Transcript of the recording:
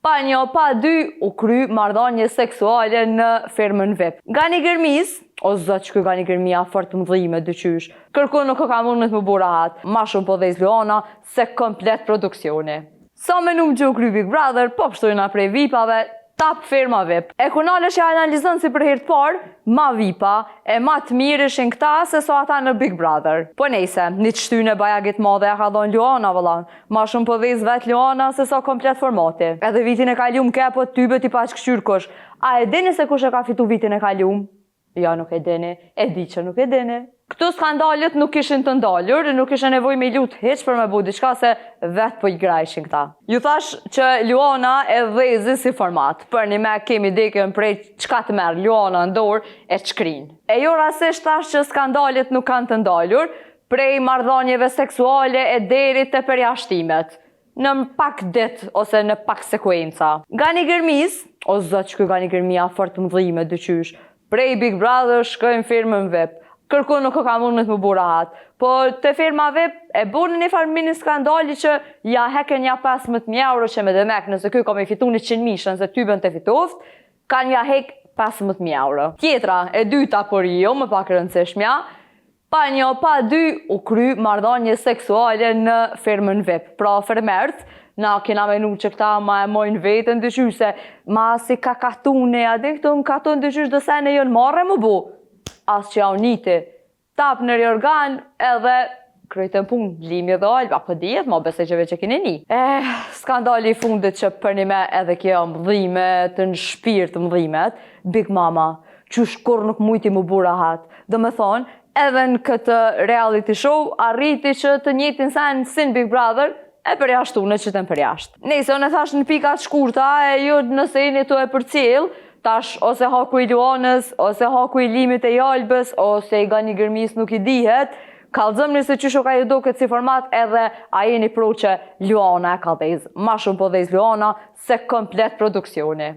Pa një, pa dy, u kry marrëdhënie seksuale në fermën VIP. Gani Gërmis, o zot që ky Gani Gërmia fort më dhime dyqysh, kërku nuk ka mund të më bu rahat, ma shumë po dhez Luana se komplet produksioni. Sa me num që u kry Big Brother, po pështojna prej VIP-ave, tap ferma VIP. E kunale që analizon si për herë të parë, ma VIP-a e ma të mirë ishin këta se sa ata në Big Brother. Po nejse, një të shtyne bajagit madhe ja ka dhonë Luana, vëlla. Ma shumë po dhez vet Luana se sa komplet formati. Edhe vitin e kalum ke, po tybe ti pa qkëqyr kush. A e dini se kush e ka fitu vitin e kalum? Jo, nuk e dini. E di që nuk e dini. Këtu skandalet nuk ishin të ndalur, nuk ishe nevojë me lut hiç për me bu diçka se vetë po i grajshin këta. Ju thash që Luana e dhezi si format. Për një me kemi dekën prej çka të merr Luana në dorë e çkrin. E jo rasisht thash që skandalet nuk kanë të ndalur, prej marrëdhënieve seksuale e deri te përjashtimet në pak dit ose në pak sekuenca. Gani Gërmis, o zot që ky Gani Gërmia fort më dhime dyqysh, prej Big Brother shkojnë firmën VIP. Kërku nuk ka mund të më bu rahat. Po te firma VIP e bunë një farë mini skandali që ja heken ja 15.000 euro që me demek nëse ky ka me fitu 100 mishën se ty bën të fitoft, kanë ja hek 15.000 euro. Tjetra, e dyta, por jo më pak rëndësishmja, pa një, pa dy, u kry marrëdhënie seksuale në fermën VIP. Pra fermert, na kena menu që këta ma e mojnë vetën dyqysh se ma si ka katune, a din këtu në katun dyqysh do sene jonë marre më bu. As që ja uniti. Tap në riorgan edhe kryetën punë, Limi dhe Alba, po dihet, ma besoj që veç e keni ni. Eh, skandali i fundit që për një me edhe kjo më dhimet, në shpirt më dhimet, Big Mama, qysh kur nuk mujti më bu rahat. Do me thonë, edhe në këtë reality show, arriti që të njëjtin sen si në Big Brother, e përjashtu në që të në përjasht. Nejse, unë e thash në pika të shkurta, e ju nëse jeni tu e përcjell, tash ose haku i Luanës, ose haku i Limit e Jalbës, ose i Gani Gërmis nuk i dihet, kallëzëmni se qysh o ka ju duket si format edhe a jeni pro që Luana e ka dhez. Ma shumë po dhez Luana se komplet produksioni.